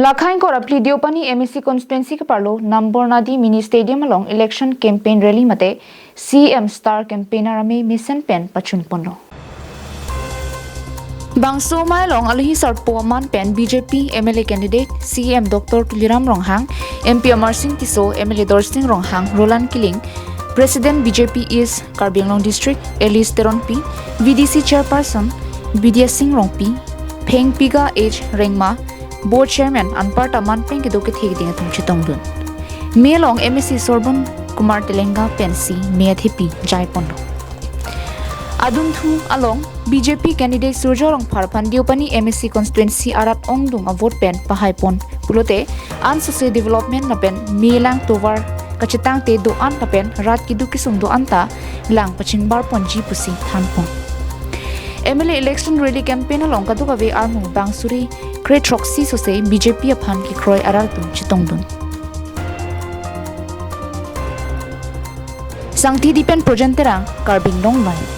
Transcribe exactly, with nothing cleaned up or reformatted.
Lakha ingkoi ra phli Deopani M A C constituency keparlo Nambornadi Mini Stadium along election campaign rally mate C M star campaigner ame mesen pen pachun ponlo. Bangso amei along alohi sarpo aman pen B J P M L A candidate C M Doctor Tuliram Ronghang, M P Amarsing Tisso, M L A Dorsing Ronghang, Roland Killing, President B J P East Karbi Anglong District Alice Teronpi, V D C Chairperson Bidya Sing Rongpi, Phengpiga H Rengma, Board Chairman anparta aman pen kedo kethe keding atum chetongdun. Mei along M A C Sorbon Kumar Telenga pensi mei athepi jai ponlo. Adunthu along B J P candidate Surjya Rongphar aphan Deopani M A C constituency arat ongdung avote pen pahai pon pulote ansose development lapen mei lang tovar kachetangte do-an lapen rat keduk kesung do-an ta lang pachingbar ponji pusi than pon. M L A election rally campaign along kadokave armu bang suri kre throksi sose B J P aphan kekroi arat atum chetongdun. Sangti di pen Projen Terang, Karbi Anglong Live.